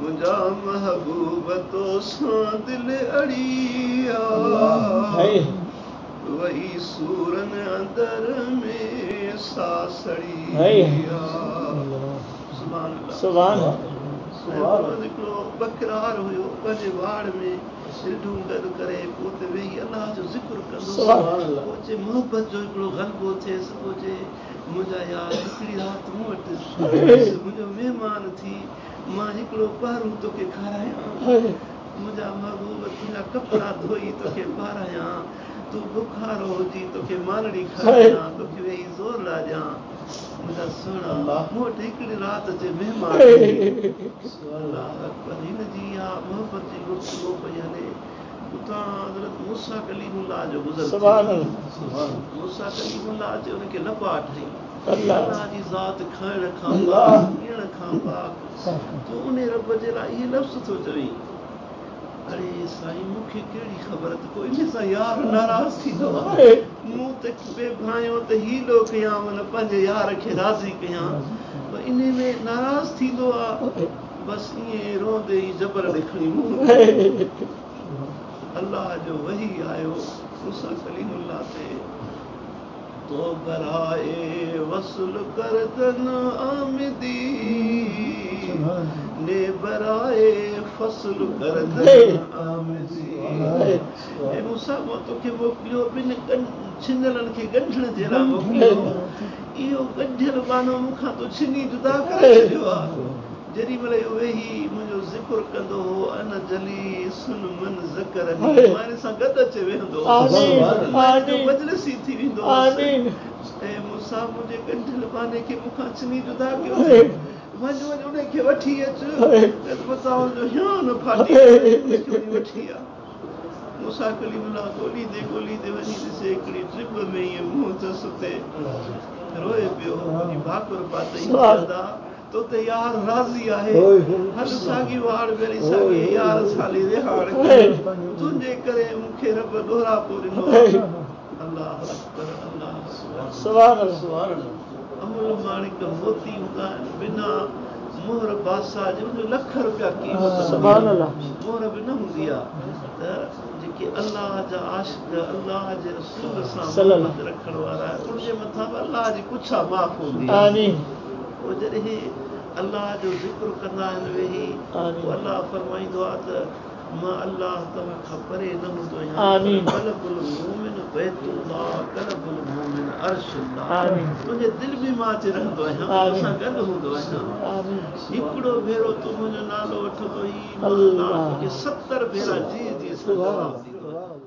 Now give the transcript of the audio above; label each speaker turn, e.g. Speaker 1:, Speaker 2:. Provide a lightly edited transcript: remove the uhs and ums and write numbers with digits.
Speaker 1: منهنجا محبوب توسان دل اڙي آ. وئي سورن اندر ۾ سا سڙي آ. سبحان الله.
Speaker 2: سبحان
Speaker 1: الله. هڪڙو ٻڪرار هيو پنهنجي واڙ ۾ رڍون گڏ ڪري پوءِ اتي ويهي الله جو ذڪر ڪندو. پوءِ چئي محبت جو هڪڙو غلبو ٿئيس. پوءِ چئي منهنجا يار هڪڙي رات مون وٽ منهنجو مهمان ٿي، مان هڪڙو پهرو توکي کارايان. منهنجا محبوب تنهنجا ڪپڙا ڌوئي توکي پارايان. تون بکارو هجي توکي مانڙي کارايان. توکي ويهي زور لا ڏيان. منهنجا سهڻا مون وٽ هڪڙي رات اچي مهمان ٿي. الله اڪبر. هن جي اها محبت جي گفتگو پئي هلي. اتان حضرت موسيٰ ڪليم الله جو گذر ٿيو.
Speaker 2: سبحان الله.
Speaker 1: موسيٰ ڪليم الله اچي ان کي لپاٽ هنئي.
Speaker 2: الله.
Speaker 1: الله جي ذات کائڻ کان پاڪ، پيئڻ کان پاڪ، تون ان رب جي لاءِ اهي لفظ ٿو چوين. اڙي سائين مون کي ڪهڙي خبر ته ڪو ان سان يار ناراض ٿيندو آهي. مون ته پي ڀانيو ته حيلو ڪيان معنيٰ پنهنجي يار کي راضي ڪيان، پر ان ۾ ناراض ٿيندو آهي. بس ائين روئندي ئي جبل ڏي کڻي منهن. الله جو وحي آيو موسيٰ ڪليم الله تي. تو برائي وصل ڪردن آمدي ني برائي فصل ڪردن آمدي. اي موسيٰ مان توکي موڪليو ٻن ڇنلن کي ڳنڍڻ جي لاءِ موڪليو. اهو ڳنڍيل ٻانهو مون کان تو ڇني جدا ڪري ڇڏيو آهي. جيڏي مهل اهو ويهي منهنجو ذڪر ڪندو هو ان جليسن من ذڪرني، مان هن سان گڏ اچي ويهندو هئس. مجلس ئي ٿي ويندو هئس. ۽ موسيٰ منهنجي ڳنڍيل ٻانهي کي مون کان ڇني جدا ڪيو. وڃ وڃ ان کي وٺي اچ، نه ته متان هن جو هيانءُ نه ڦاٽي پوي. ان کي وڃي وٺي آ. موسيٰ ڪليم الله ڳولهيندي ڳولهيندي وڃي ڏسي هڪڙي ٽب ۾ ائين منهن اٿس اتي روئي پيو. وڃي ڀاڪر پاتئين. دادا تو تي يار راضي آهي. هل ساڳي واڙ وري ساڳي يار سالي رهاڻ. تنهنجي ڪري مون کي رب ڏوراپو ڏنو. الله اڪبر، الله اڪبر.
Speaker 2: سبحان الله.
Speaker 1: امل ماڻڪ موتي هوندا آهن. بنا مهر بادشاهه جي ان جو لک رپيا قيمت.
Speaker 2: سبحان الله.
Speaker 1: مهر به نه هوندي آهي. ته جيڪي الله جا عاشق الله جي رسول سان محبت رکڻ وارا آهن ان جي مٿان به الله جي پڇا معاف هوندي آهي.
Speaker 2: آمين.
Speaker 1: پوءِ جڏهن الله جو ذڪر ڪندا آهن ويهي پوءِ الله فرمائيندو آهي ته مان الله توهان کان پري نه هوندو آهيان. قلب المؤمن بيت الله قلب المؤمن عرش الله. تنهنجي دل ۾ مان اچي رهندو آهيان، تو سان گڏ هوندو آهيان. هڪڙو ڀيرو تون منهنجو نالو وٺندو ئي مان الله توکي 70 ڀيرا جيءَ جيءَ سان جواب ڏيندو آهيان.